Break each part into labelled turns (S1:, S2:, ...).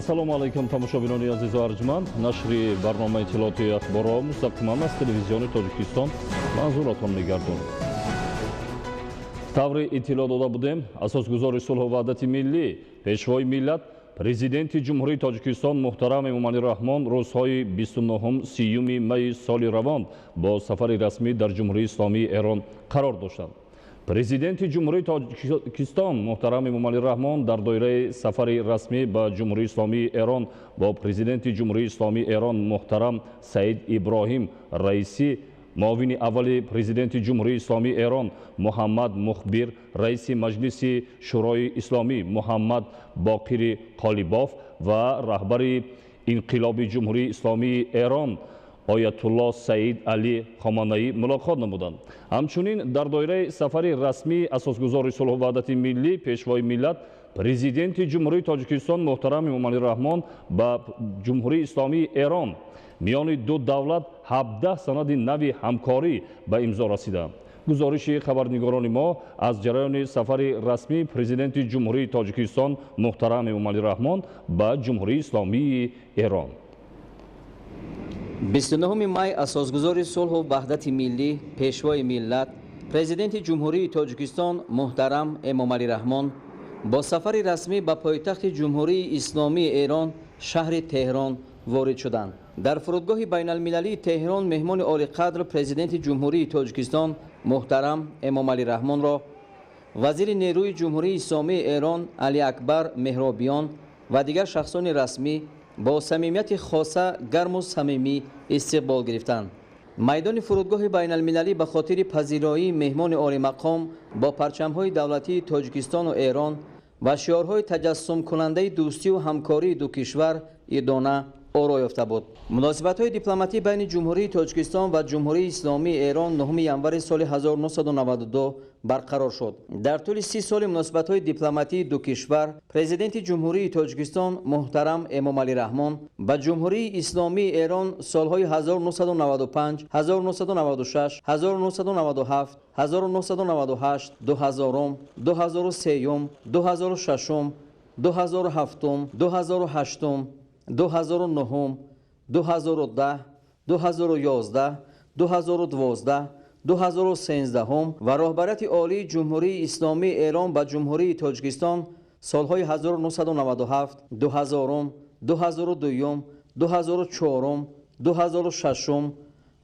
S1: Ассалому алайкум, тамошобинони азизу арҷманд. Нашри барномаи иттилоотии ахборро мустақиман аз телевизиони Тоҷикистон манзуратон мегардонад. Таври иттилоъ дода будем, асосгузори сулҳу ваҳдати миллӣ, пешвои миллат, президенти Ҷумҳурии Тоҷикистон муҳтарам Эмомалӣ Раҳмон рӯзҳои 29-30 майи соли равон бо сафари расмӣ дар Ҷумҳурии Исломии Эрон қарор доштанд. Президенти Ҷумҳурии Тоҷикистон муҳтарам Эмомалӣ Раҳмон дар доираи сафари расмӣ ба Ҷумҳурии Исломии Эрон бо президенти Ҷумҳурии Исломии Эрон муҳтарам Саид Иброҳим Раисӣ, муовини аввали президенти Ҷумҳурии Исломии Эрон Муҳаммад Мухбир, раиси Маҷлиси Шӯрои Исломӣ Муҳаммад Боқири Қолибоф ва раҳбари инқилоби Ҷумҳурии Исломии Эрон Оятулло Саид Али Хоманаӣ мулоқот намуданд. Ҳамчунин дар доираи сафари расмии асосгузори сулҳу ваҳдати миллӣ, пешвои миллат, президенти Ҷумҳурии Тоҷикистон муҳтарам Эмомалӣ Раҳмон ба Ҷумҳурии Исломии Эрон миёни ду давлат 17 санади нави ҳамкорӣ ба имзо расиданд. Гузориши хабарнигорони мо аз ҷараёни сафари расмии президенти Ҷумҳурии Тоҷикистон муҳтарам Эмомалӣ Раҳмон ба Ҷумҳурии Исломии Эрон.
S2: 29 май асосгузори сулҳу ваҳдати миллӣ, пешвои миллат, президенти Ҷумҳурии Тоҷикистон муҳтарам Эмомалӣ Раҳмон бо сафари расмӣ ба пойтахти Ҷумҳурии Исломии Эрон шаҳри Теҳрон ворид шуданд. Дар фурудгоҳи байналмилалии Теҳрон меҳмони олиқадр президенти Ҷумҳурии Тоҷикистон муҳтарам Эмомалӣ Раҳмонро вазири нерӯи Ҷумҳурии Исломии Эрон Алиакбар Меҳробиён ва дигар шахсони расмӣ бо самимияти хоса гарму самимӣ истиқбол гирифтанд. Майдони фурудгоҳи байналмилалӣ ба хотири пазироии меҳмони олимақом бо парчамҳои давлатии Тоҷикистону Эрон ва шиорҳои таҷассумкунандаи дӯстию ҳамкории ду кишвар идона оро ёфта буд. Муносибатҳои дипломатӣ байни Ҷумҳурии Тоҷикистон ва Ҷумҳурии Исломии Эрон 9 январи соли 1992 барқарор шуд. Дар тӯли 30 соли муносибатҳои дипломатии ду кишвар президенти Ҷумҳурии Тоҷикистон муҳтарам Эмомалӣ Раҳмон ба Ҷумҳурии Исломии Эрон солҳои 1995, 1996, 1997, 1998, 2000, 2003, 2006, 2007, 2008, 2009, 2010, 2011, 2012, 2013 ва роҳбарияти олии Ҷумҳурии Исломии Эрон ба Ҷумҳурии Тоҷикистон солҳои 1997, 2000, 2002, 2004, 2006,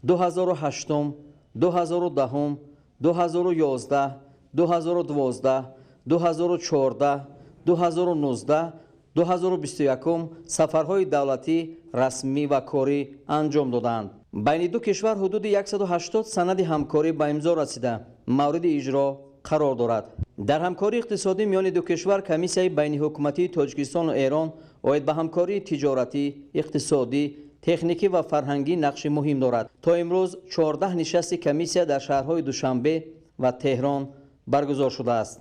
S2: 2008, 2010, 2011, 2012, 2014, 2019, 2021 сафарҳои давлатӣ расмӣ ва корӣ анҷом доданд. Байни ду кишвар ҳудуди 180 санади ҳамкорӣ ба имзо расида мавриди иҷро қарор дорад. Дар ҳамкории иқтисодӣ миёни ду кишвар комиссияи байниҳукуматии Тоҷикистону Эрон оид ба ҳамкории тиҷоратӣ, иқтисодӣ, техникӣ ва фарҳангӣ нақши муҳим дорад. То имрӯз 14 нишасти комиссия дар шаҳрҳои Душанбе ва Теҳрон баргузор шудааст.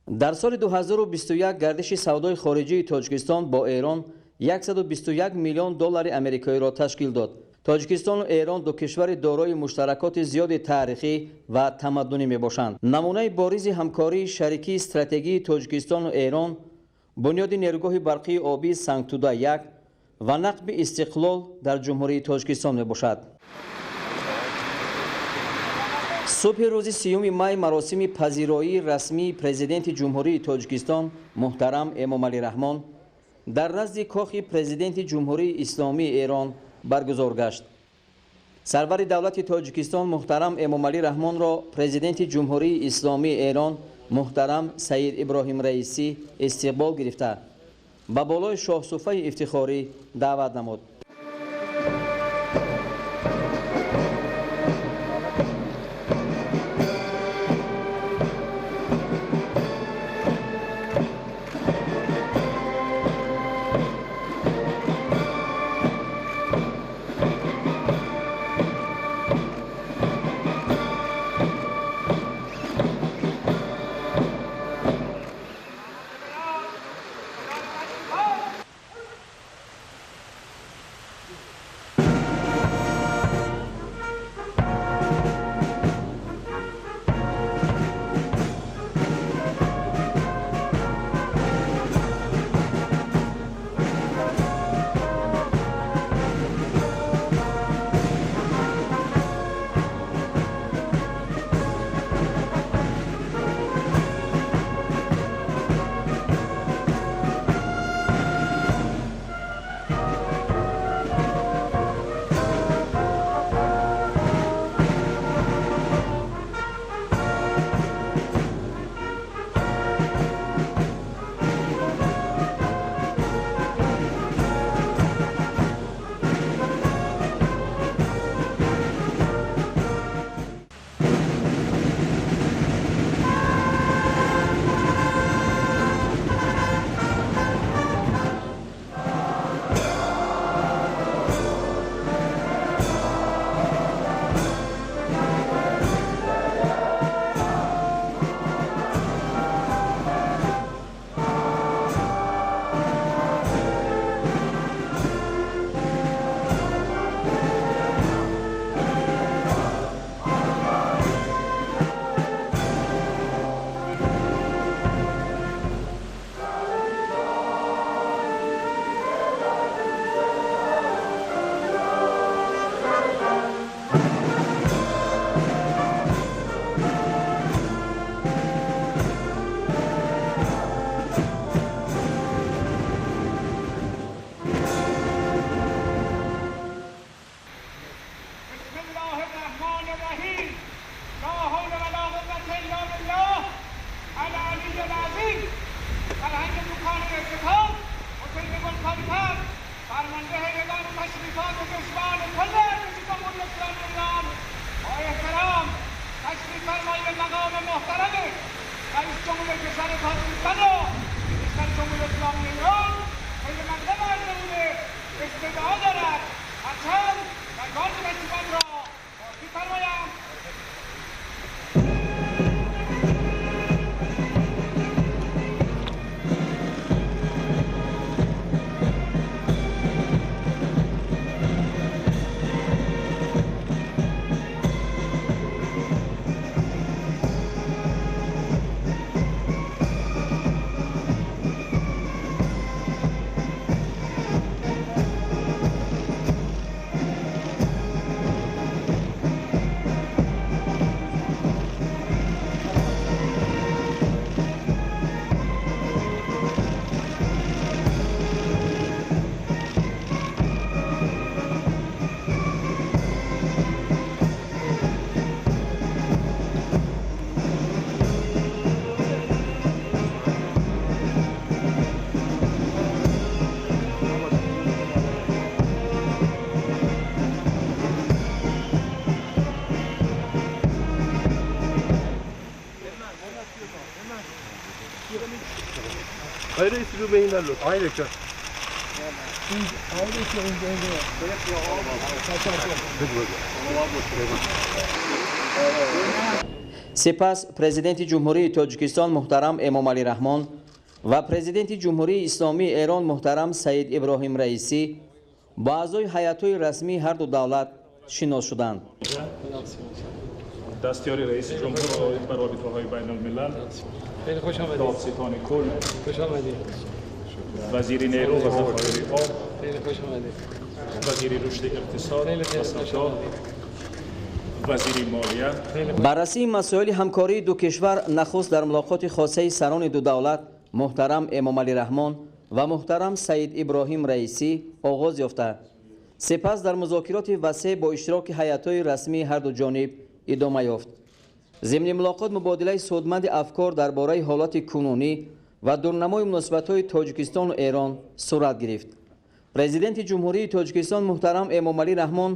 S2: Дар соли 2021 гардиши савдои хориҷии Тоҷикистон бо Эрон 121 миллион доллари амрикоиро ташкил дод. Тоҷикистону Эрон ду кишвари дорои муштаракоти зиёди таърихӣ ва тамаддунӣ мебошанд. Намунаи боризи ҳамкории шарикии стратегии Тоҷикистону Эрон бунёди нерӯгоҳи барқии обии Сангтуда 1 ва нақби Истиқлол дар Ҷумҳурии Тоҷикистон мебошад. Субҳи рӯзи 30 май маросими пазироии расмии президенти Ҷумҳурии Тоҷикистон муҳтарам Эмомалӣ Раҳмон дар назди кохи президенти Ҷумҳурии Исломии Эрон баргузор гашт. Сарвари давлати Тоҷикистон муҳтарам Эмомалӣ Раҳмонро президенти Ҷумҳурии Исломии Эрон муҳтарам Саид Иброҳим Раисӣ истиқбол гирифта ба болои шоҳсуфаи ифтихорӣ даъват намуд.
S3: به مقام محترم رئیس جمهور کشور تاجیکستان را کشور جمهوری اسلامی ایران خیر مقدم عرض نموده استدعا دارد پرچم و گارد تشریفات را باز می‌فرمایم.
S2: Сипас Президенти Ҷумҳурии Тоҷикистон муҳтарам Эмомалӣ Раҳмон ва Президенти Ҷумҳурии Исломии Эрон муҳтарам Саид Иброҳим Раисӣ бо аъзои ҳайатҳои расмии ҳар ду давлат шинос шуданд.
S4: Дастёри раиси ҷумҳур оид ба робитаҳои байналмилал, додситони кул, вазири нерӯ ва захоири об, вазири рушди иқтисод ва савдо, вазири молия.
S2: Баррасии масоили ҳамкории ду кишвар нахуст дар мулоқоти хосаи сарони ду давлат муҳтарам Эмомалӣ Раҳмон ва муҳтарам Саид Иброҳим Раисӣ оғоз ёфта, сипас дар музокироти васеъ бо иштироки ҳайатҳои расмии ҳар ду ҷониб идома ёфт. Зимни мулоқот мубодилаи судманди афкор дар бораи ҳолати кунунӣ ва дурнамои муносибатҳои Тоҷикистону Эрон сурат гирифт. Президенти Ҷумҳурии Тоҷикистон муҳтарам Эмомалӣ Раҳмон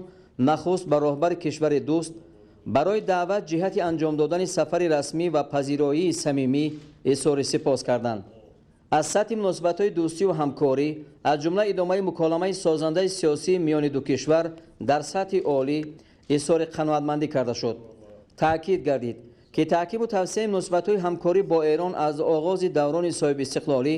S2: нахуст ба роҳбари кишвари дӯст барои даъват ҷиҳати анҷом додани сафари расмӣ ва пазироии самимӣ изҳори сипос карданд. Аз сатҳи муносибатҳои дӯстию ҳамкорӣ, аз ҷумла идомаи муколамаи созандаи сиёсӣ миёни ду кишвар дар сатҳи олӣ изҳори қаноатмандӣ карда шуд. Таъкид гардид, ки таъқибу тавсияи муносибатҳои ҳамкорӣ бо Эрон аз оғози даврони соҳибистиқлолӣ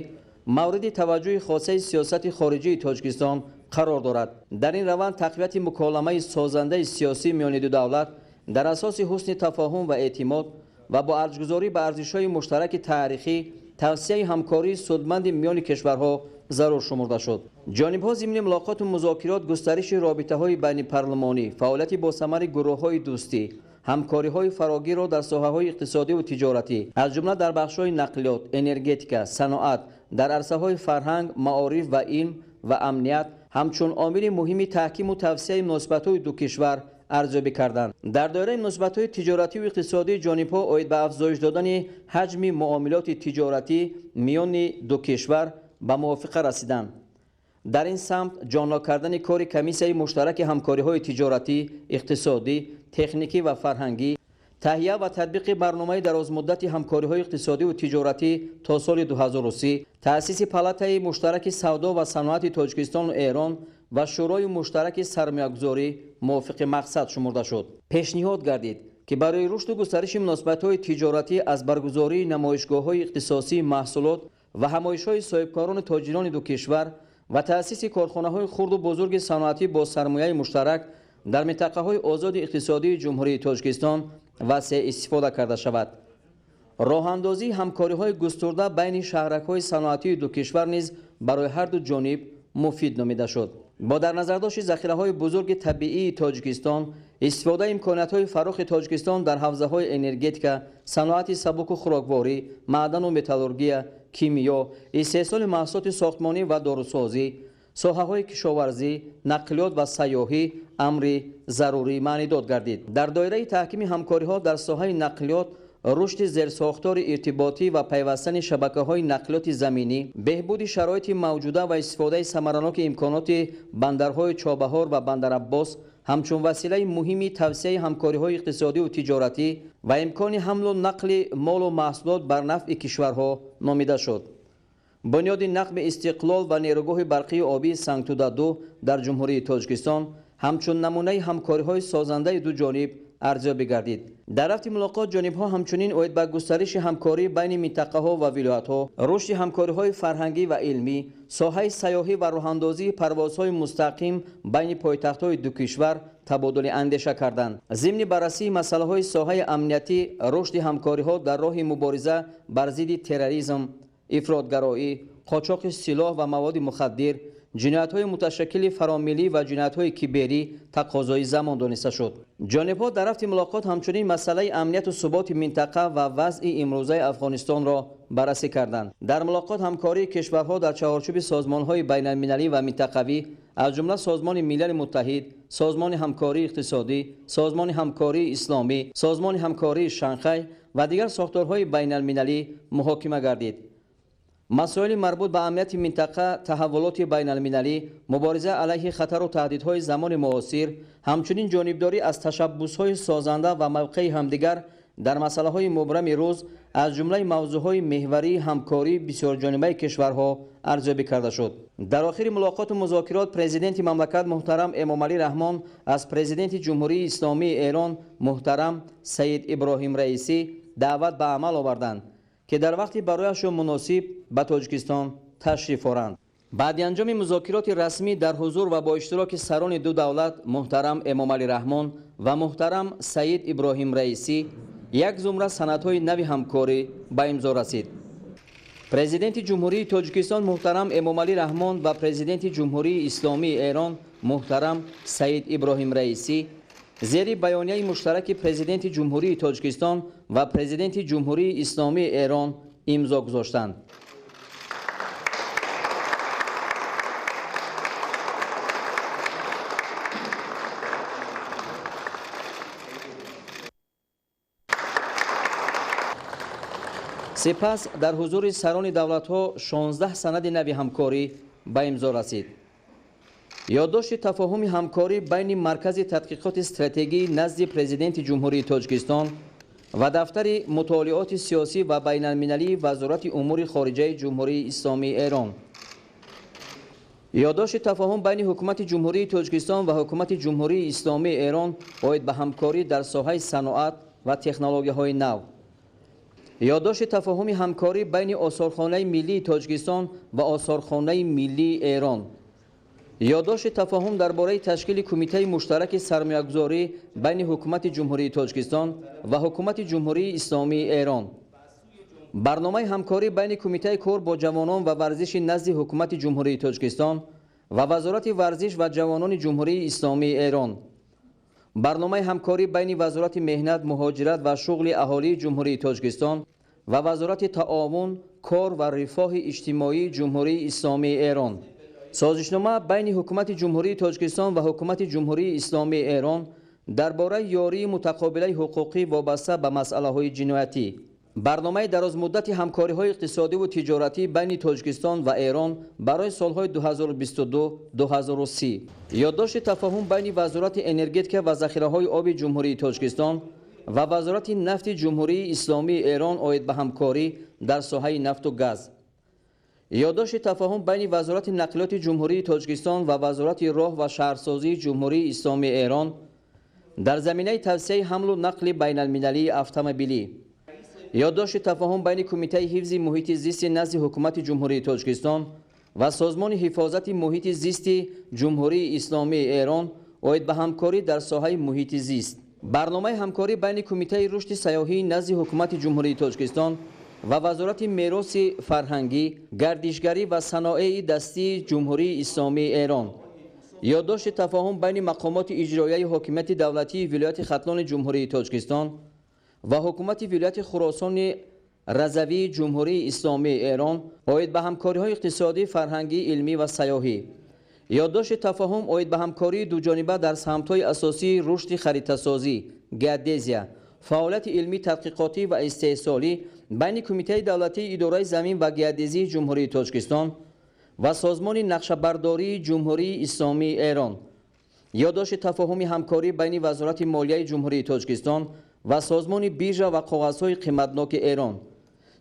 S2: мавриди таваҷҷӯҳи хосаи сиёсати хориҷии Тоҷикистон қарор дорад. Дар ин раванд тақвияти муколамаи созандаи сиёсӣ миёни ду давлат дар асоси ҳусни тафоҳум ва эътимод ва бо арҷгузорӣ ба арзишҳои муштараки таърихӣ тавсияи ҳамкории судманди миёни кишварҳо зарур шумурда шуд. Ҷонибҳо зимни мулоқоту музокирот густариши робитаҳои байнипарлумонӣ, фаъолияти босамари гурӯҳҳои дӯстӣ, ҳамкориҳои фарогирро дар соҳаҳои иқтисодиву тиҷоратӣ, аз ҷумла дар бахшҳои нақлиёт, энергетика, саноат, дар арсаҳои фарҳанг, маориф ва илм ва амният ҳамчун омили муҳими таҳкиму тавсияи муносибатҳои ду кишвар арзёбӣ карданд. Дар доираи муносибатҳои тиҷоративу иқтисодии ҷонибҳо оид ба афзоиш додани ҳаҷми муомилоти тиҷоратӣ миёни ду кишвар ба мувофиқа расиданд. Дар ин самт ҷоннок кардани кори комиссияи муштараки ҳамкориҳои тиҷоратӣ, иқтисодӣ, техникӣ ва фарҳангӣ, таҳия ва татбиқи барномаи дарозмуддати ҳамкориҳои иқтисодиву тиҷоратӣ то соли 2030, таъсиси палатаи муштараки савдо ва саноати Тоҷикистону Эрон ва Шӯрои муштараки сармоягузорӣ мувофиқи мақсад шумурда шуд. Пешниҳод гардид, ки барои рушду густариши муносибатҳои тиҷоратӣ аз баргузории намоишгоҳҳои ихтисосии маҳсулот ва ҳамоишҳои соҳибкорону тоҷирони ду кишвар ва таъсиси корхонаҳои хурду бузурги саноатӣ бо сармояи муштарак дар минтақаҳои озоди иқтисодии Ҷумҳурии Тоҷикистон васеъ истифода карда шавад. Роҳандозии ҳамкориҳои густурда байни шаҳракҳои саноатии ду кишвар низ барои ҳар ду ҷониб муфид номида шуд. Бо дар назардошти захираҳои бузурги табиии Тоҷикистон, истифодаи имкониятҳои фарохи Тоҷикистон дар ҳавзаҳои энергетика, саноати сабуку хӯрокворӣ, маъдану металлургия, кимиё, истеҳсоли маҳсулоти сохтмонӣ ва дорусозӣ, соҳаҳои кишоварзӣ, нақлиёт ва сайёҳӣ амри зарурӣ маънидод гардид. Дар доираи таҳкими ҳамкориҳо дар соҳаи нақлиёт, рушди зерсохтори иртиботӣ ва пайвастани шабакаҳои нақлиёти заминӣ, беҳбуди шароити мавҷуда ва истифодаи самараноки имконоти бандарҳои Чобаҳор ва Бандараббос ҳамчун василаи муҳими тавсеаи ҳамкориҳои иқтисодиву тиҷоратӣ ва имкони ҳамлу нақли молу маҳсулот бар нафъи кишварҳо номида шуд. Бунёди нақби Истиқлол ва нерӯгоҳи барқии обии Сангтуда-2 дар Ҷумҳурии Тоҷикистон ҳамчун намунаи ҳамкориҳои созандаи ду ҷониб арзёбӣ гардид. Дар рафти мулоқот ҷонибҳо ҳамчунин оид ба густариши ҳамкорӣ байни минтақаҳо ва вилоятҳо, рушди ҳамкориҳои фарҳангӣ ва илмӣ, соҳаи сайёҳӣ ва роҳандозии парвозҳои мустақим байни пойтахтҳои ду кишвар табодули андеша карданд. Зимни баррасии масъалаҳои соҳаи амниятӣ, рушди ҳамкориҳо дар роҳи мубориза бар зидди терроризм, ифротгароӣ, қочоқи силоҳ ва маводи мухаддир, ҷиноятҳои муташаккили фаромиллӣ ва ҷиноятҳои киберӣ тақозои замон дониста шуд. Ҷонибҳо дар рафти мулоқот ҳамчунин масъалаи амнияту суботи минтақа ва вазъи имрӯзаи Афғонистонро баррасӣ карданд. Дар мулоқот ҳамкории кишварҳо дар чаҳорчӯби созмонҳои байналмилалӣ ва минтақавӣ, аз ҷумла Созмони Милали Муттаҳид, Созмони ҳамкории иқтисодӣ, Созмони ҳамкории исломӣ, Созмони ҳамкории Шанхай ва дигар сохторҳои байналмилалӣ муҳокима гардид. Масоили марбут ба амнияти минтақа, таҳаввулоти байналмилалӣ, мубориза алайҳи хатару таҳдидҳои замони муосир, ҳамчунин ҷонибдорӣ аз ташаббусҳои созанда ва мавқеи ҳамдигар дар масъалаҳои мубрами рӯз аз ҷумлаи мавзӯъҳои меҳварии ҳамкории бисёрҷонибаи кишварҳо арзёбӣ карда шуд. Дар охири мулоқоту музокирот президенти мамлакат муҳтарам Эмомалӣ Раҳмон аз президенти Ҷумҳурии Исломии Эрон муҳтарам Саид Иброҳим Раисӣ даъват ба амал оварданд, ки дар вақти барояшон муносиб ба Тоҷикистон ташриф оранд. Баъди анҷоми музокироти расмӣ дар ҳузур ва бо иштироки сарони ду давлат муҳтарам Эмомалӣ Раҳмон ва муҳтарам Саид Иброҳим Раисӣ як зумра санадҳои нави ҳамкорӣ ба имзо расид. Президенти Ҷумҳурии Тоҷикистон муҳтарам Эмомалӣ Раҳмон ва президенти Ҷумҳурии Исломии Эрон муҳтарам Саид Иброҳим Раисӣ зери баёнияи муштараки президенти Ҷумҳурии Тоҷикистон ва президенти Ҷумҳурии Исломии Эрон имзо гузоштанд. Сипас дар ҳузури сарони давлатҳо 16 санади нави ҳамкорӣ ба имзо расид. Ёддошти тафоҳуми ҳамкорӣ байни Маркази тадқиқоти стратегӣ назди президенти Ҷумҳурии Тоҷикистон ва дафтари мутолиоти сиёсӣ ва байналмилалии Вазорати умури хориҷаи Ҷумҳурии Исломии Эрон. Ёддошти тафоҳум байни Ҳукумати Ҷумҳурии Тоҷикистон ва Ҳукумати Ҷумҳурии Исломии Эрон оид ба ҳамкорӣ дар соҳаи саноат ва технологияҳои нав. Ёддошти тафоҳуми ҳамкорӣ байни Осорхонаи миллии Тоҷикистон ва Осорхонаи миллии Эрон. Ёддошти тафоҳум дар бораи ташкили Кумитаи муштараки сармоягузорӣ байни Ҳукумати Ҷумҳурии Тоҷикистон ва Ҳукумати Ҷумҳурии Исломии Эрон. Барномаи ҳамкорӣ байни Кумитаи кор бо ҷавонон ва варзиши назди Ҳукумати Ҷумҳурии Тоҷикистон ва Вазорати варзиш ва ҷавонони Ҷумҳурии Исломии Эрон. Барномаи ҳамкорӣ байни Вазорати меҳнат, муҳоҷират ва шуғли аҳолии Ҷумҳурии Тоҷикистон ва Вазорати таовун, кор ва рифоҳи иҷтимоии Ҷумҳурии Исломии Эрон. Созишнома байни Ҳукумати Ҷумҳурии Тоҷикистон ва Ҳукумати Ҷумҳурии Исломии Эрон дар бораи ёрии мутақобилаи ҳуқуқӣ вобаста ба масъалаҳои ҷиноятӣ. Барномаи дарозмуддати ҳамкориҳои иқтисодиву тиҷоратӣ байни Тоҷикистон ва Эрон барои солҳои 2022-2030. Ёддошти тафоҳум байни Вазорати энергетика ва захираҳои оби Ҷумҳурии Тоҷикистон ва Вазорати нафти Ҷумҳурии Исломии Эрон оид ба ҳамкорӣ дар соҳаи нафту газ. Ёддошти тафоҳум байни Вазорати нақлиёти Ҷумҳурии Тоҷикистон ва Вазорати роҳ ва шаҳрсозии Ҷумҳурии Исломии Эрон дар заминаи тавсеаи ҳамлу нақли байналмилалии автомобилӣ. Ёддошти тафоҳум байни Кумитаи ҳифзи муҳити зисти назди Ҳукумати Ҷумҳурии Тоҷикистон ва Созмони ҳифозати муҳити зисти Ҷумҳурии Исломии Эрон оид ба ҳамкорӣ дар соҳаи муҳити зист. Барномаи ҳамкорӣ байни Кумитаи рушди сайёҳии назди Ҳукумати Ҷумҳурии Тоҷикистон ва Вазорати мероси фарҳангӣ, гардишгарӣ ва саноеи дастии Ҷумҳурии Исломии Эрон. Ёддошти тафоҳум байни мақомоти иҷроияи ҳокимияти давлатии вилояти Хатлони Ҷумҳурии Тоҷикистон ва Ҳукумати вилояти Хуросони Разавии Ҷумҳурии Исломии Эрон оид ба ҳамкориҳои иқтисодӣ, фарҳангӣ, илмӣ ва сайёҳӣ. Ёддошти тафоҳум оид ба ҳамкории дуҷониба дар самтҳои асосии рушди харитасозӣ, геодезия, фаъолияти илмӣ, тадқиқотӣ ва истеҳсолӣ байни Кумитаи давлатии идораи замин ва геодезии Ҷумҳурии Тоҷикистон ва Созмони нақшабардории Ҷумҳурии Исломии Эрон. Ёддошти тафоҳуми ҳамкорӣ байни Вазорати молияи Ҷумҳурии Тоҷикистон ва Созмони биржа ва коғазҳои қиматноки Эрон.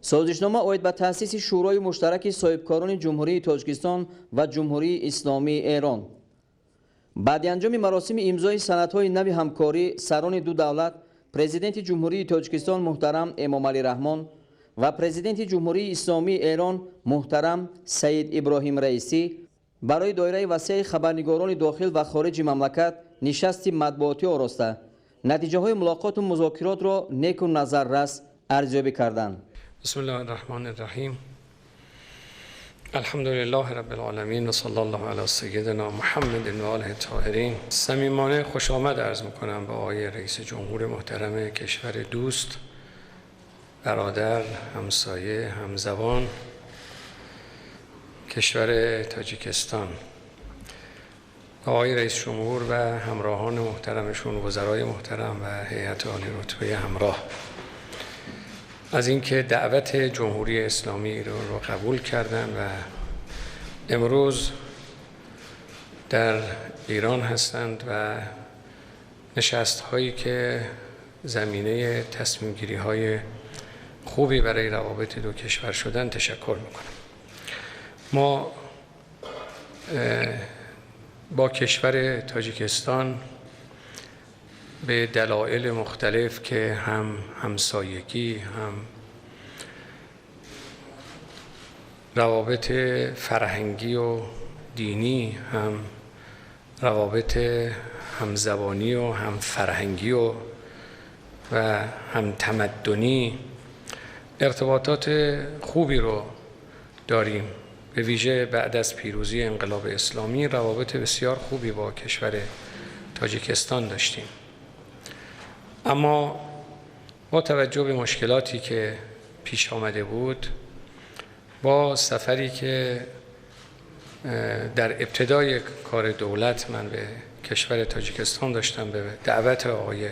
S2: Созишнома оид ба таъсиси Шӯрои муштараки соҳибкорони Ҷумҳурии Тоҷикистон ва Ҷумҳурии Исломии Эрон. Баъди анҷоми маросими имзои санадҳои нави ҳамкорӣ сарони ду давлат, Президенти Ҷумҳурии Тоҷикистон муҳтарам Эмомалӣ Раҳмон ва Президенти Ҷумҳурии Исломии Эрон муҳтарам Саид Иброҳим Раисӣ барои доираи васеи хабарнигорони дохил ва хориҷи мамлакат нишасти матбуотӣ ороста, натиҷаҳои мулоқоту музокиротро неку назаррас арзёбӣ карданд.
S5: بسم الله الرحمن الرحیم. الحمد لله رب العالمین و صلی الله علی سیدنا محمد و آله الطاهرین. صمیمانه خوش آمد عرض میکنم به آقای رئیس جمهور محترم کشور دوست، برادر، همسایه، همزبان، کشور تاجیکستان. آقای رئیس جمهور و همراهان محترمشون، وزرای محترم و هیئت عالی رتبه همراه، از اینکه دعوت جمهوری اسلامی ایران رو قبول کردن و امروز در ایران هستند و نشست‌هایی که زمینه تصمیم‌گیری‌های خوبی برای روابط دو کشور شدن تشکر می‌کنم. ما با کشور تاجیکستان به دلایل مختلف که هم همسایگی، هم روابط فرهنگی و دینی، هم روابط همزبانی و هم فرهنگی و هم تمدنی ارتباطات خوبی رو داریم. به ویژه بعد از پیروزی انقلاب اسلامی روابط بسیار خوبی با کشور تاجیکستان داشتیم، اما با توجه به مشکلاتی که پیش آمده بود، با سفری که در ابتدای کار دولت من به کشور تاجیکستان داشتم به دعوت آقای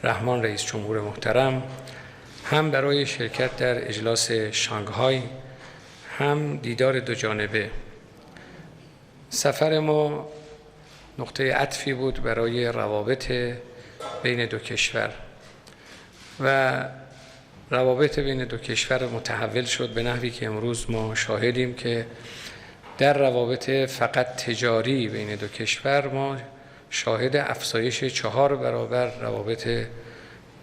S5: رحمان رئیس جمهور محترم، هم برای شرکت در اجلاس شانگهای، هم دیدار دو جانبه، سفر ما نقطه عطفی بود برای روابط بین دو کشور و روابط بین دو کشور متحول شد به نحوی که امروز ما شاهدیم که در روابط فقط تجاری بین دو کشور ما شاهد افزایش 4 برابر روابط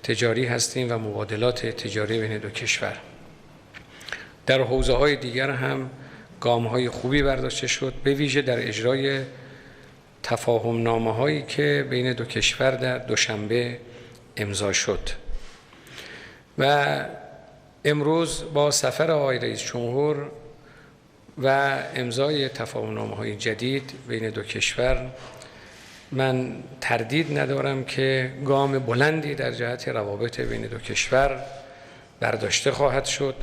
S5: تجاری هستیم و مبادلات تجاری بین دو کشور. در حوزه‌های دیگر هم گام‌های خوبی برداشته شد، به ویژه در اجرای تفاهم‌نامه‌هایی که بین دو کشور در دوشنبه امضا شد. و امروز با سفر آقای رئیس جمهور و امضای تفاهم‌نامه‌های جدید بین دو کشور من تردید ندارم که گام بلندی در جهت روابط بین دو کشور برداشته خواهد شد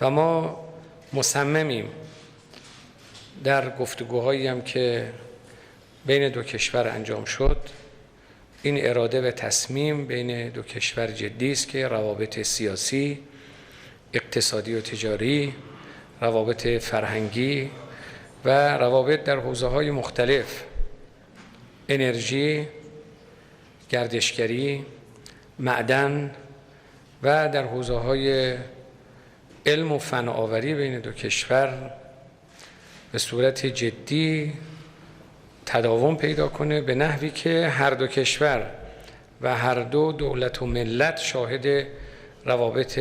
S5: و ما مصممیم در گفتگوهایی هم که بین دو کشور انجام شد، این اراده و تصمیم بین دو کشور جدی است که روابط سیاسی، اقتصادی و تجاری، روابط فرهنگی و روابط در حوزه‌های مختلف، انرژی، گردشگری، معدن و در حوزه‌های علم و فناوری بین دو کشور به صورت جدی تداوم پیدا کنه، به نحوی که هر دو کشور و هر دو دولت و ملت شاهد روابط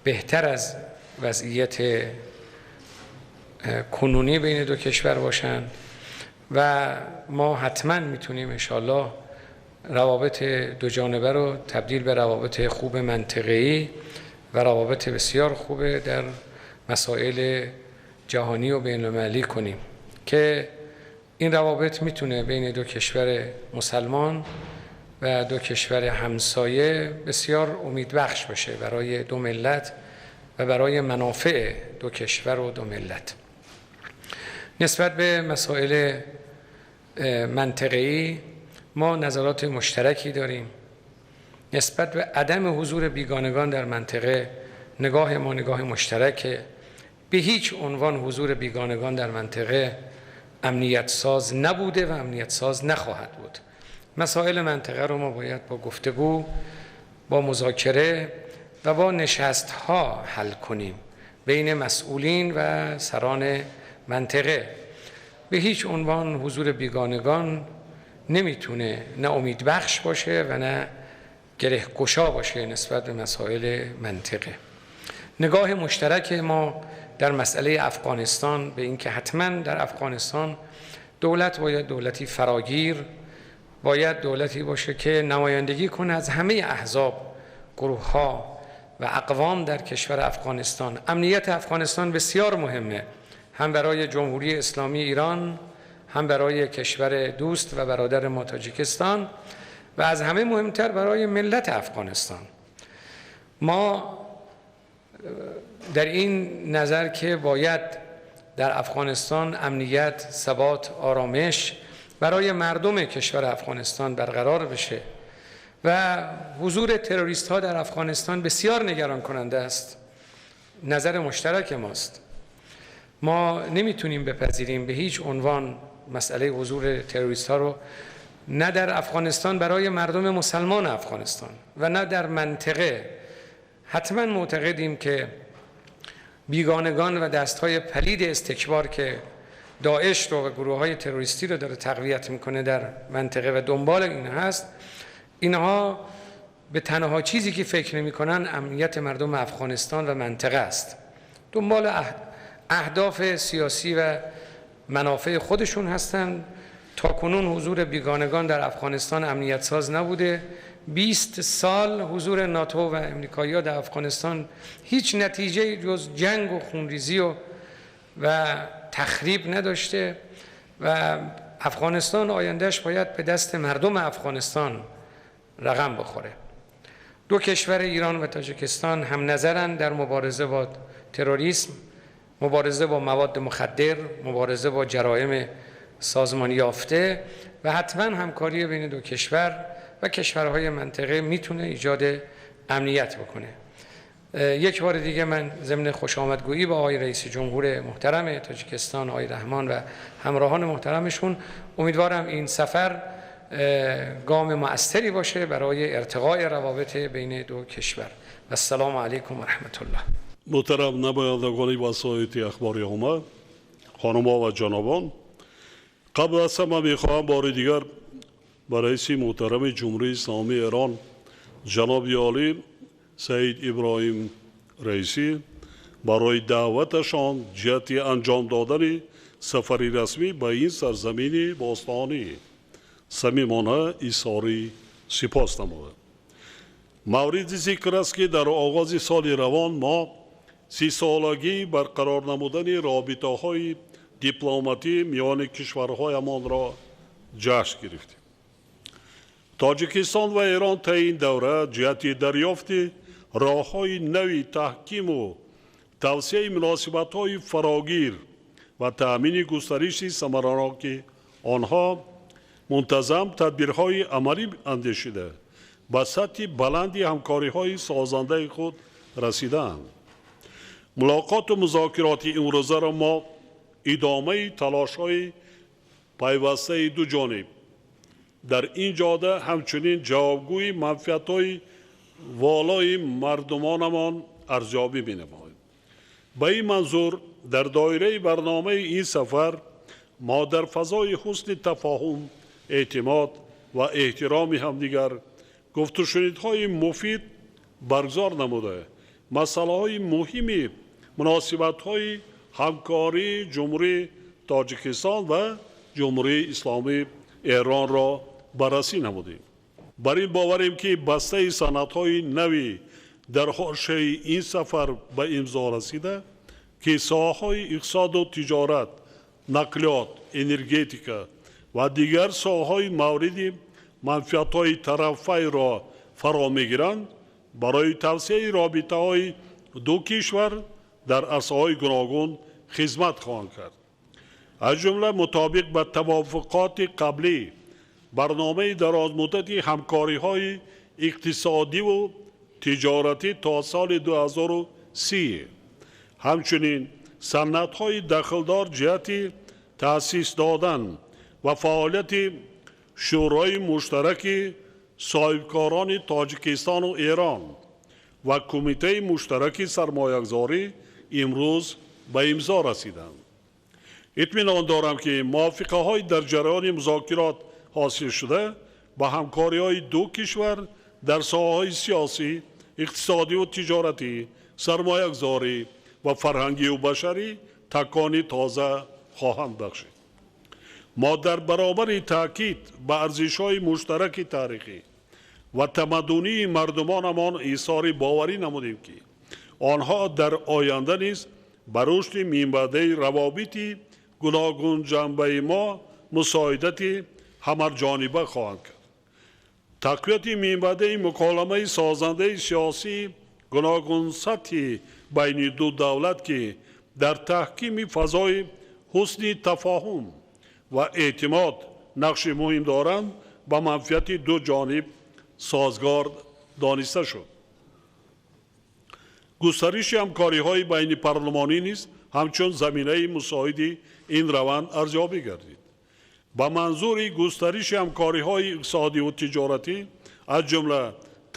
S5: بهتر از وضعیت کنونی بین دو کشور باشند و ما حتما میتونیم انشالله روابط دو جانبه رو تبدیل به روابط خوب منطقه‌ای و روابط بسیار خوب در مسائل جهانی و بین‌المللی کنیم که این روابط میتونه بین دو کشور مسلمان و دو کشور همسایه بسیار امیدبخش باشه برای دو ملت و برای منافع دو کشور و دو ملت. نسبت به مسائل منطقه‌ای ما نظرات مشترکی داریم. نسبت به عدم حضور بیگانگان در منطقه نگاه ما نگاه مشترکه. به هیچ عنوان حضور بیگانگان در منطقه امنیت ساز نبوده و امنیت ساز نخواهد بود. مسائل منطقه رو ما باید با گفتگو، با مذاکره و با نشست ها حل کنیم بین مسئولین و سران منطقه. به هیچ عنوان حضور بیگانگان نمیتونه نه امیدبخش باشه و نه گره‌گشا باشه نسبت به مسائل منطقه. نگاه مشترک ما در مسئله افغانستان به اینکه حتما در افغانستان دولت باید دولتی فراگیر، باید دولتی باشه که نمایندگی کنه از همه احزاب، گروه‌ها و اقوام در کشور افغانستان. امنیت افغانستان بسیار مهمه، هم برای جمهوری اسلامی ایران، هم برای کشور دوست و برادر ما تاجیکستان و از همه مهمتر برای ملت افغانستان. ما در این نظر که باید در افغانستان امنیت، ثبات، آرامش برای مردم کشور افغانستان برقرار بشه و حضور تروریست ها در افغانستان بسیار نگران کننده است. نظر مشترک ماست. ما نمیتونیم بپذیریم به هیچ عنوان مسئله حضور تروریست ها رو، نه در افغانستان برای مردم مسلمان افغانستان و نه در منطقه. حتما معتقدیم که بیگانگان و دستهای پلید استکبار که داعش رو و گروه های تروریستی رو داره تقویت میکنه در منطقه و دنبال این هست، اینها به تنها چیزی که فکر نمیکنن امنیت مردم افغانستان و منطقه است. دنبال اهداف سیاسی و منافع خودشون هستند. تا کنون حضور بیگانگان در افغانستان امنیت ساز نبوده. 20 سال حضور ناتو و امریکایی‌ها در افغانستان هیچ نتیجه جز جنگ و خونریزی و تخریب نداشته و افغانستان آیندهش باید به دست مردم افغانستان رقم بخوره. دو کشور ایران و تاجیکستان هم نظرن در مبارزه با تروریسم، مبارزه با مواد مخدر، مبارزه با جرایم سازمان یافته و حتما همکاری بین دو کشور و کشورهای منطقه میتونه ایجاد امنیت بکنه. یک بار دیگه من ضمن خوش آمدگویی با آقای رئیس جمهور محترم تاجیکستان، آقای رحمان و همراهان محترمشون، امیدوارم این سفر گام مؤثری باشه برای ارتقای روابط بین دو کشور. و السلام علیکم و رحمت الله.
S6: محترم نمایندگان وسایط اخباری عامه، خانم‌ها و جنابان، قبل از همه میخواهم بار دیگر به رئیس محترم جمهوری اسلامی ایران جناب عالی سید ابراهیم رئیسی برای دعوتشان جهت انجام دادن سفری رسمی به این سرزمین باستانی صمیمانه اظهار سپاس نمودم. مورد ذکر است که در آغاز سال روان ما 30 سالگی برقرار نمودن رابطه‌های دیپلماتی میان کشورهایمان را جشن گرفتیم. تاجیکستان و ایران تا این دوره جهت دریافت راه‌های نوی تحکیم و توسعه مناسبت‌های فراگیر و تأمین گسترش ثمرناک آنها منتظم تدبیرهای عملی اندیشیده به سطح بلندی همکاری‌های سازنده خود رسیدند. ملاقات و مذاکرات امروزه را ما ادامه تلاش‌های پیوسته دو جانب در این جاده، همچنین جوابگوی منفعت‌های والای مردمانمان ارزیابی می‌نماییم. به این منظور در دایره برنامه این سفر ما در فضای حسن تفاهم، اعتماد و احترام همدیگر گفت و شنیدهای مفید برگزار نموده مسئله‌های مهم مناسبت‌های همکاری جمهوری تاجیکستان و جمهوری اسلامی ایران را بررسی نمودیم. بر این باوریم که بسته سندهای نوی در حاشیه این سفر به امضا رسیده که ساحه‌های اقتصاد و تجارت، نقلیات، انرژتیکا و دیگر ساحه‌های مورد منفعت‌های طرفین را فرا می‌گیرند، برای توسعه رابطه‌های دو کشور در عرصه‌های گوناگون خدمت خواهند کرد. از جمله مطابق به توافقات قبلی برنامه درازمدت همکاری‌های اقتصادی و تجارتی تا سال 2030، همچنین سندهای دخلدار جهت Таъсис додан ва фаъолияти Шӯрои муштараки соҳибкорони Тоҷикистону Эрон ва Кумитаи муштараки сармоягузорӣ имрӯз ба имзо расиданд. Итминон дорам, ки мувофиқаҳои дар ҷараёни музокирот ҳосилшуда ба ҳамкориҳои ду кишвар дар соҳаҳои сиёсӣ, иқтисодиву тиҷоратӣ, сармоягузорӣ ва фарҳангию башарӣ такони тоза хоҳанд бахшид. Мо дар баробари таъкид ба арзишҳои муштараки таърихӣ ва тамаддунии мардумонамон изҳори боварӣ намудем, ки онҳо дар оянда низ ба рушди минбаъдаи равобити гуногунҷанбаи мо мусоидати ҳамарҷониба хоҳанд кард. Тақвияти минбаъдаи муколамаи созандаи сиёсии гуногунсатҳи байни ду давлат, ки дар таҳкими фазои ҳусни тафоҳум ва эътимод нақши муҳим доранд, ба манфиати ду ҷониб созгор дониста шуд. Густариши ҳамкориҳои байнипарлумонӣ низ ҳамчун заминаи мусоиди ин раванд арзёбӣ гардид. Ба манзури густариши ҳамкориҳои иқтисодиву тиҷоратӣ, аз ҷумла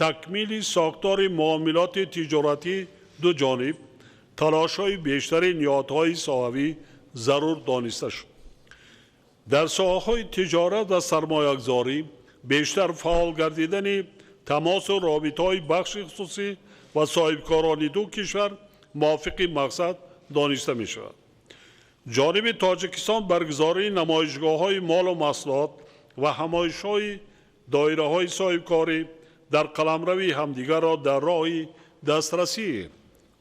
S6: такмили сохтори муомилоти тиҷоратӣ дуҷониб, талошҳои бештари ниҳодҳои соҳавӣ зарур дониста шуд. Дар соҳаҳои тиҷорат ва сармоягузорӣ бештар фаъол гардидани тамосу робитаҳои бахши хусусӣ ва соҳибкорони ду кишвар мувофиқи мақсад дониста мешавад. Ҷониби Тоҷикистон баргузории намоишгоҳҳои молу маҳсулот ва ҳамоишҳои доираҳои соҳибкорӣ дар қаламрави ҳамдигарро дар роҳи дастрасӣ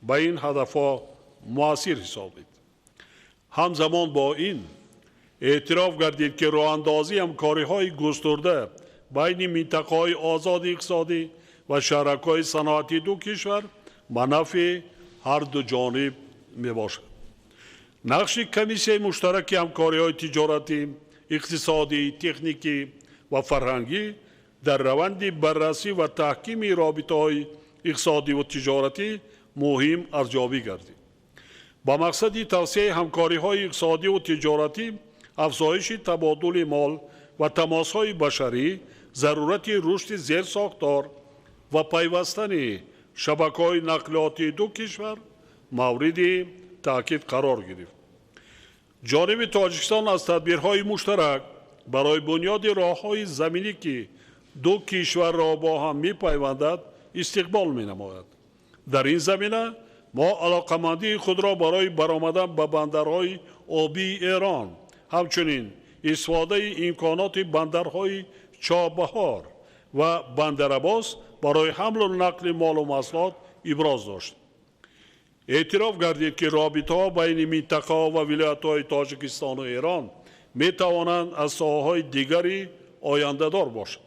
S6: ба ин ҳадафҳо муассир ҳисобид. Ҳамзамон бо ин эътироф гардид, ки роҳандозии ҳамкориҳои густурда байни минтақаҳои озоди иқтисодӣ ва шаҳракҳои саноатии ду кишвар ба нафъи ҳар ду ҷониб мебошад. Нақши Комиссияи муштараки ҳамкориҳои тиҷоратӣ, иқтисодӣ, техникӣ ва фарҳангӣ дар раванди баррасӣ ва таҳкими робитаҳои иқтисодиву тиҷоратӣ муҳим арзёбӣ гардид. Ба мақсади тавсеаи ҳамкориҳои иқтисодиву тиҷоратӣ, афзоиши табодули мол ва тамосҳои башарӣ, зарурати рушди зерсохтор ва пайвастани шабакаҳои нақлиётии ду кишвар мавриди таъкид қарор гирифт. Ҷониби Тоҷикистон аз тадбирҳои муштарак барои бунёди роҳҳои заминӣ, ки ду кишварро бо ҳам мепайвандад, истиқбол менамояд. Дар ин замина мо алоқамандии худро барои баромадан ба бандарҳои обии Эрон, ҳамчунин истифодаи имконоти бандарҳои Чобаҳор ва Бандарабос барои ҳамлу нақли молу маҳсулот иброз дошт. Эътироф гардид, ки робитаҳо байни минтақаҳо ва вилоятҳои Тоҷикистону Эрон метавонанд аз соҳаҳои дигари ояндадор бошанд.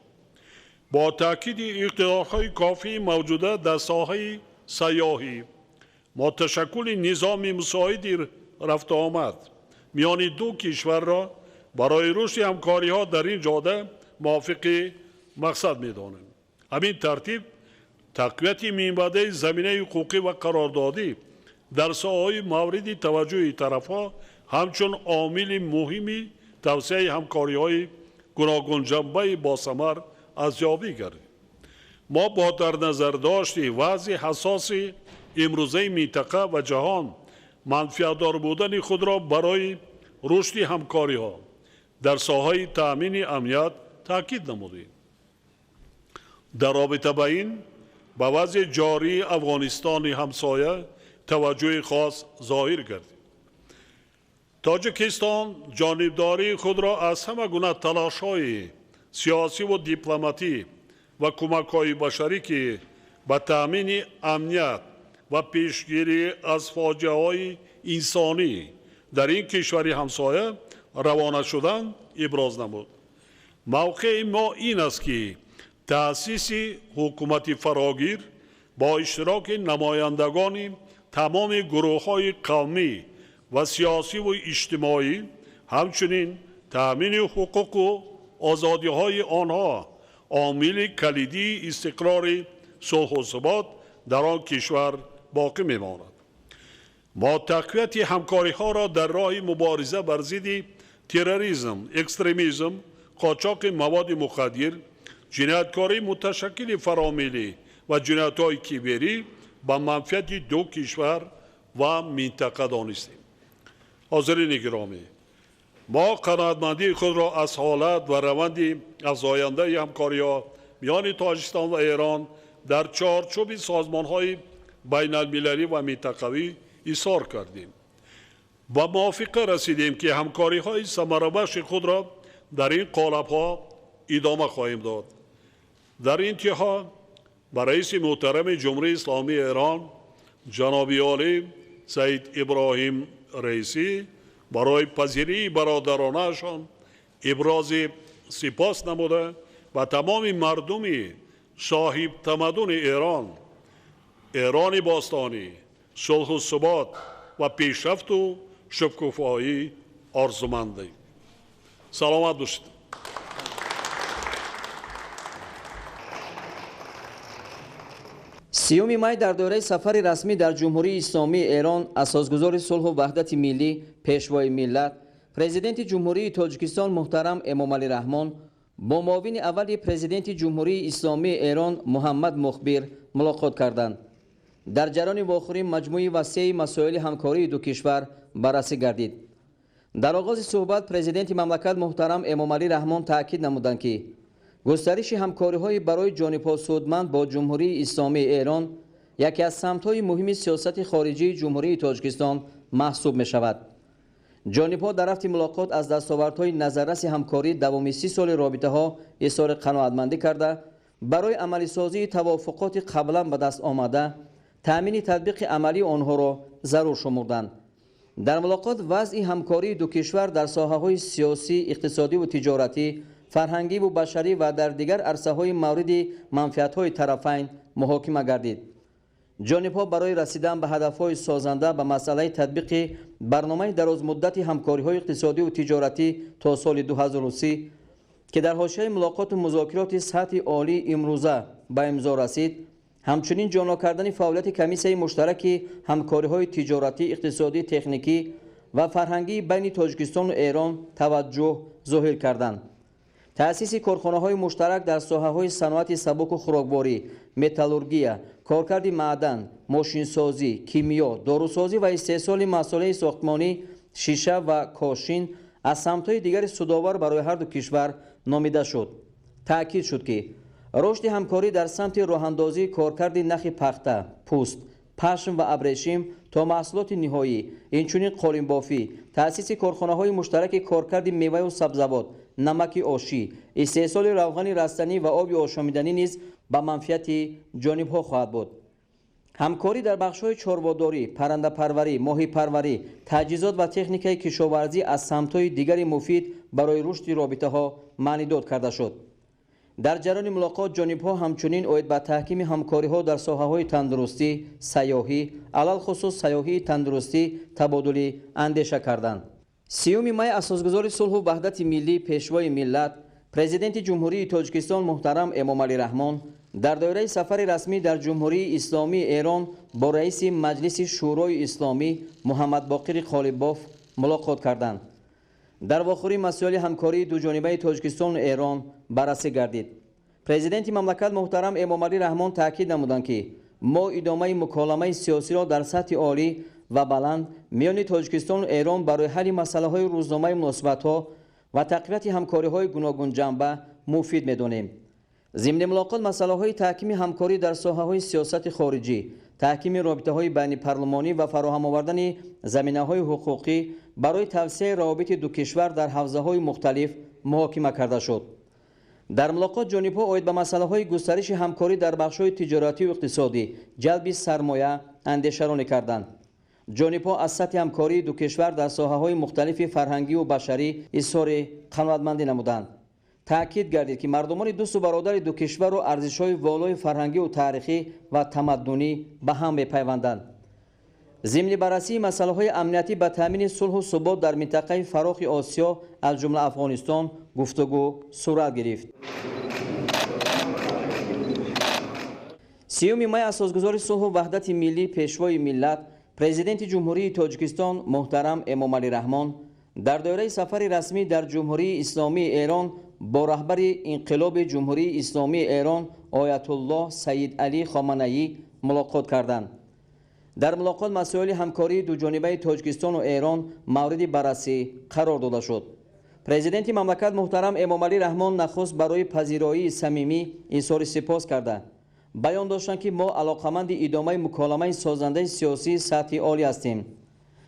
S6: Бо таъкиди иқтидорҳои кофии мавҷуда дар соҳаи сайёҳӣ, мо ташаккули низоми мусоиди рафтуомад миёни ду кишварро барои рушди ҳамкориҳо дар ин ҷода мувофиқи мақсад медонем. Ҳамин тартиб тақвияти минбаъдаи заминаи ҳуқуқӣ ва қарордодӣ дар соҳаҳои мавриди таваҷҷӯҳи тарафҳо ҳамчун омили муҳими тавсеаи ҳамкориҳои гуногунҷанбаи босамар арзёбӣ гардид. Мо бо дар назардошти вазъи ҳассоси имрӯзаи минтақа ва ҷаҳон манфиатдор будани худро барои рушди ҳамкориҳо дар соҳаи таъмини амният таъкид намудем. Дар робита ба ин ба вазъи ҷории Афғонистони ҳамсоя таваҷҷӯҳи хос зоҳир гардид. Тоҷикистон ҷонибдории худро аз ҳама гуна талошҳои сиёсиву дипломатӣ ва кӯмакҳои башарӣ, ки ба таъмини амният ва пешгирӣ аз фоҷиаҳои инсонӣ дар ин кишвари ҳамсоя равона шуданд, иброз намуд. Мавқеи мо ин аст, ки таъсиси ҳукумати фарогир бо иштироки намояндагони тамоми гурӯҳҳои қавмӣ ва сиёсиву иҷтимоӣ, ҳамчунин таъмини ҳуқуқу озодиҳои онҳо омили калидии истиқрори сулҳу субот дар он кишвар боқӣ мемонад. Мо тақвияти ҳамкориҳоро дар роҳи мубориза бар зидди Терроризм, экстремизм, қочоқи маводи мухаддир, ҷинояткории муташаккили фаромиллӣ ва ҷиноятҳои киберӣ ба манфиати ду кишвар ва минтақа донистем. Ҳозирини гиромӣ, мо қаноатмандии худро аз ҳолат ва раванди афзояндаи ҳамкориҳо миёни Тоҷикистон ва Эрон дар чорчӯби созмонҳои байналмилалӣ ва минтақавӣ изҳор кардем. Ба мувофиқа расидем, ки ҳамкориҳои самарабахши худро дар ин қолабҳо идома хоҳем дод. Дар интиҳо ба раиси муҳтарами Ҷумҳурии Исломии Эрон ҷаноби олӣ Саид Иброҳим Раисӣ барои пазирии бародаронаашон ибрози сипос намуда ба тамоми мардуми соҳибтамаддуни Эрон, Эрони бостонӣ, сулҳу субот ва пешрафту шукуфоӣ орзумандем. Саломат бошед.
S2: 30 май дар доираи сафари расмӣ дар Ҷумҳурии Исломии Эрон асосгузори сулҳу ваҳдати миллӣ, Пешвои миллат, Президенти Ҷумҳурии Тоҷикистон муҳтарам Эмомалӣ Раҳмон бо муовини аввали Президенти Ҷумҳурии Исломии Эрон Муҳаммад Мухбир мулоқот карданд. Дар ҷараёни вохӯрӣ маҷмӯи васеи масоили ҳамкории ду кишвар баррасӣ гардид. Дар оғози суҳбат Президенти мамлакат муҳтарам Эмомалӣ Раҳмон таъкид намуданд, ки густариши ҳамкориҳои барои ҷонибҳо судманд бо Ҷумҳурии Исломии Эрон яке аз самтҳои муҳими сиёсати хориҷии Ҷумҳурии Тоҷикистон маҳсуб мешавад. Ҷонибҳо дар рафти мулоқот аз дастовардҳои назарраси ҳамкорӣ давоми 30 соли робитаҳо изҳори қаноатмандӣ карда, барои амалисозии тавофуқоти қаблан ба даст омада, таъмини татбиқи амалии онҳоро зарур шумурданд. Дар мулоқот вазъи ҳамкории ду кишвар дар соҳаҳои сиёсӣ, иқтисодиву тиҷоратӣ, фарҳангиву башарӣ ва дар дигар арсаҳои мавриди манфиатҳои тарафайн муҳокима гардид. Ҷонибҳо барои расидан ба ҳадафҳои созанда ба масъалаи татбиқи барномаи дарозмуддати ҳамкориҳои иқтисодиву тиҷоратӣ то соли 2030, ки дар ҳошияи мулоқоту музокироти сатҳи олии имрӯза ба имзо расид, ҳамчунин ҷонло кардани фаъолияти комиссияи муштараки ҳамкориҳои тиҷоратӣ, иқтисодӣ, техникӣ ва фарҳангии байни Тоҷикистону Эрон таваҷҷӯҳ зоҳир карданд. Таъсиси корхонаҳои муштарак дар соҳаҳои саноати сабуку хӯрокворӣ, металлургия, коркарди маъдан, мошинсозӣ, кимиё, дорусозӣ ва истеҳсоли масолеҳи сохтмонӣ, шиша ва кошин аз самтҳои дигари судовар барои ҳар ду кишвар номида шуд. Таъкид шуд, ки рушди ҳамкорӣ дар самти роҳандозии коркарди нахи пахта, пӯст, пашм ва абрешим то маҳсулоти ниҳоӣ, инчунин қолинбофӣ, таъсиси корхонаҳои муштараки коркарди меваю сабзавот, намаки ошӣ, истеҳсоли равғани растанӣ ва оби ошомиданӣ низ ба манфиати ҷонибҳо хоҳад буд. Ҳамкорӣ дар бахшҳои чорводорӣ, паррандапарварӣ, моҳипарварӣ, таҷҳизот ва техникаи кишоварзӣ аз самтҳои дигари муфид барои рушди робитаҳо маънидод карда шуд. Дар ҷараёни мулоқот ҷонибҳо ҳамчунин оид ба таҳкими ҳамкориҳо дар соҳаҳои тандурустӣ, сайёҳӣ, алалхусус сайёҳии тандурустӣ табодули андеша карданд. 30 май асосгузори сулҳу ваҳдати миллӣ, Пешвои миллат, Президенти Ҷумҳурии Тоҷикистон муҳтарам Эмомалӣ Раҳмон дар доираи сафари расмӣ дар Ҷумҳурии Исломии Эрон бо раиси Маҷлиси Шӯрои Исломӣ Муҳаммадбоқири Қолибоф мулоқот карданд. Дар вохӯрӣ масоили ҳамкории дуҷонибаи Тоҷикистону Эрон баррасӣ гардид. Президенти мамлакат муҳтарам Эмомалӣ Раҳмон таъкид намуданд, ки мо идомаи муколамаи сиёсиро дар сатҳи олӣ ва баланд миёни Тоҷикистону Эрон барои ҳалли масъалаҳои рӯзномаи муносибатҳо ва тақвияти ҳамкориҳои гуногунҷанба муфид медонем. Зимни мулоқот масъалаҳои таҳкими ҳамкорӣ дар соҳаҳои сиёсати хориҷӣ, таҳкими робитаҳои байнипарлумонӣ ва фароҳам овардани заминаҳои ҳуқуқӣ барои тавсеаи равобити ду кишвар дар ҳавзаҳои мухталиф муҳокима карда шуд. Дар мулоқот ҷонибҳо оид ба масъалаҳои густариши ҳамкорӣ дар бахшҳои тиҷоратию иқтисодӣ, ҷалби сармоя андешаронӣ карданд. Ҷонибҳо аз сатҳи ҳамкории ду кишвар дар соҳаҳои мухталифи фарҳангию башарӣ изҳори қаноатмандӣ намуданд. Таъкид гардид, ки мардумони дӯсту бародари ду кишварро арзишҳои волои фарҳангию таърихӣ ва тамаддунӣ ба ҳам мепайванданд. Зимни баррасии масъалаҳои амниятӣ ба таъмини сулҳу субот дар минтақаи фарохи Осиё, аз ҷумла Афғонистон, гуфтугӯ сурат гирифт. 30 май асосгузори сулҳу ваҳдати миллӣ, Пешвои миллат, Президенти Ҷумҳурии Тоҷикистон муҳтарам Эмомалӣ Раҳмон Дар доираи сафари расмӣ дар Ҷумҳурии Исломии Эрон бо раҳбари инқилоби Ҷумҳурии Исломии Эрон Оятуллоҳ Сайид Алӣ Хоманаӣ мулоқот карданд. Дар мулоқот масоили ҳамкории дуҷонибаи Тоҷикистону Эрон мавриди баррасӣ қарор дода шуд. Президенти мамлакат муҳтарам Эмомалӣ Раҳмон нахуст барои пазироии самимӣ изҳори сипос карда, баён доштанд, ки мо алоқаманди идомаи муколамаи созандаи сиёсии сатҳи олӣ ҳастем.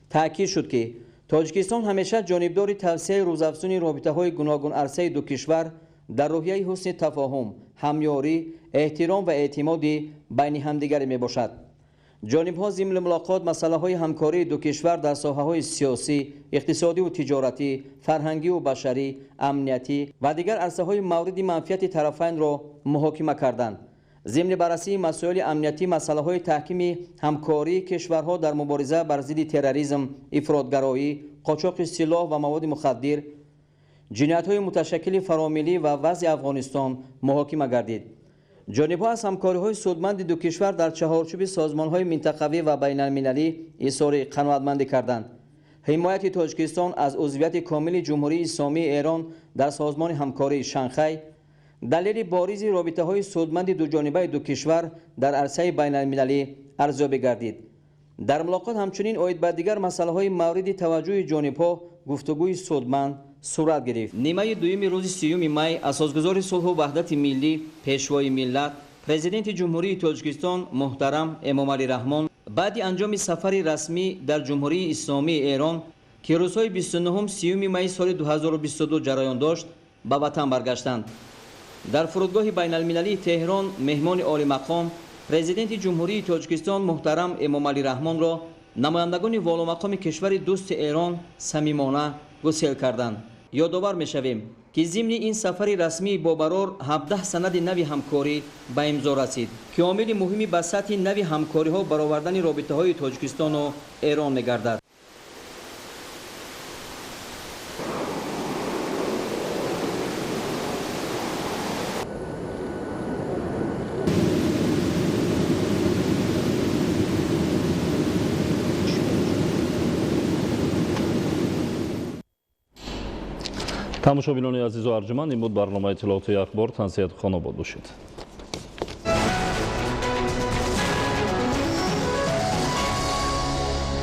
S2: Таъкид шуд, ки Тоҷикистон ҳамеша ҷонибдори тавсеаи рӯзафзуни робитаҳои гуногунарсаи ду кишвар дар рӯҳияи ҳусни тафоҳум, ҳамёрӣ, эҳтиром ва эътимоди байни ҳамдигарӣ мебошад. Ҷонибҳо зимни мулоқот масъалаҳои ҳамкории ду кишвар дар соҳаҳои сиёсӣ, иқтисодиву тиҷоратӣ, фарҳангиву башарӣ, амниятӣ ва дигар арсаҳои мавриди манфиати тарафайнро муҳокима карданд. Зимни баррасии масоили амниятӣ масъалаҳои таҳкими ҳамкории кишварҳо дар мубориза бар зидди терроризм, ифротгароӣ, қочоқи силоҳ ва маводи мухаддир, ҷиноятҳои муташаккили фаромиллӣ ва вазъи Афғонистон муҳокима гардид. Ҷонибҳо аз ҳамкориҳои судманди ду кишвар дар чаҳорчӯби созмонҳои минтақавӣ ва байналмилалӣ изҳори қаноатмандӣ карданд. Ҳимояти Тоҷикистон аз узвияти комили Ҷумҳурии Исломии Эрон дар созмони ҳамкории Шанхай далели боризи робитаҳои судманди дуҷонибаи ду кишвар дар арсаи байналмилалӣ арзёбӣ гардид. Дар мулоқот ҳамчунин оид ба дигар масъалаҳои мавриди таваҷҷӯҳи ҷонибҳо гуфтугӯи судманд сурат гирифт. Нимаи дуюми рӯзи 30 май асосгузори сулҳу ваҳдати миллӣ, пешвои миллат, Президенти Ҷумҳурии Тоҷикистон муҳтарам Эмомалӣ Раҳмон баъди анҷоми сафари расмӣ дар Ҷумҳурии Исломии Эрон, ки рӯзҳои 29-30 майи соли 2022 ҷараён дошт, ба ватан баргаштанд. Дар фурудгоҳи байналмилалии Теҳрон меҳмони олимақом Президенти Ҷумҳурии Тоҷикистон муҳтарам Эмомалӣ Раҳмонро намояндагони воломақоми кишвари дӯсти Эрон самимона гусел карданд. Ёдовар мешавем, ки зимни ин сафари расмии бобарор 17 санади нави ҳамкорӣ ба имзо расид, ки омили муҳими ба сатҳи нави ҳамкориҳо баровардани робитаҳои Тоҷикистону Эрон мегардад.
S1: Тамошобинони азизу арҷуманд, ин буд барномаи иттилоотии Ахбор. Тансиҳату хонобод бошед.